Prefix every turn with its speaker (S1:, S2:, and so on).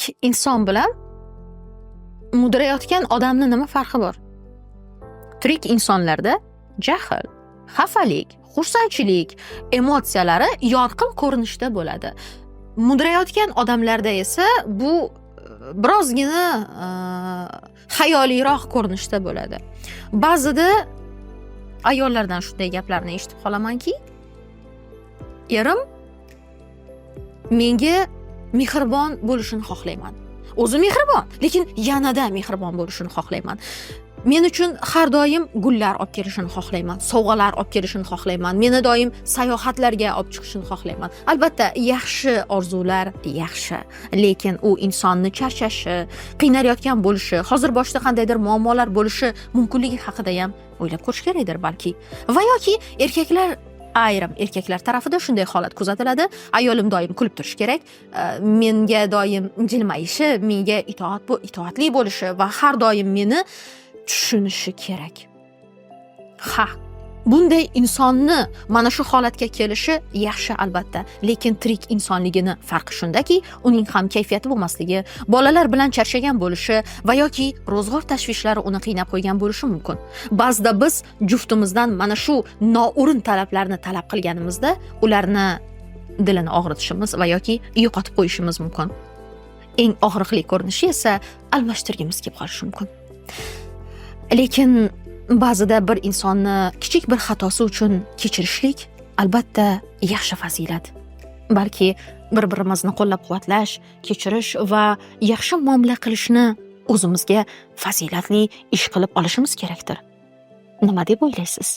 S1: Tirik inson bilan mudrayotgan odamni nima farqi bor? Tirik insonlarda jahl, xafalik, xursandchilik emotsiyalari yorqin ko'rinishda bo'ladi. Mudrayotgan odamlarda esa bu birozgina xayoliyroq ko'rinishda bo'ladi. Ba'zida ayollardan shunday gaplarni eshitib qolamanki, erim menga mehribon bo'lishini xohlayman. O'zi mehribon, lekin yanada mehribon bo'lishini xohlayman. Men uchun har doim gullar olib kelishini xohlayman, sovg'alar olib kelishini xohlayman, meni doim sayohatlarga olib chiqishini xohlayman. Albatta, yaxshi orzular yaxshi, lekin u insonni charchashi, qiynalayotgan bo'lishi, hozir boshida qandaydir muammolar bo'lishi mumkinligi haqida ham o'ylab ko'rish kerakdir balki. Va yoki erkaklar, ayrim erkaklar tarafida shunday holat kuzatiladi: ayolim doim kulib turishi kerak, menga doim jilmayishi, menga itoatli bo'lishi va har doim meni tushunishi kerak. Ha, bunday insonni mana shu holatga kelishi yaxshi albatta, lekin tirik insonligini farqi shundaki, uning ham kayfiyati bo'lmasligi, bolalar bilan charchagan bo'lishi va yoki ro'zg'or tashvishlari uni qiynab qo'ygan bo'lishi mumkin. Ba'zida biz juftimizdan mana shu noo'rin talablarni talab qilganimizda ularni dilini og'ritishimiz va yoki yo'qotib qo'yishimiz mumkin. Eng og'riqli ko'rinishi esa almashtirgimiz kelib qolishi mumkin. Lekin ba'zida bir insonni kichik bir xatosi uchun kechirishlik albatta yaxshi fazilat. Balki bir birimizni qo'llab quvvatlash, kechirish va yaxshi muomala qilishni o'zimizga fazilatli ish qilib olishimiz kerakdir. Nima deb o'ylaysiz?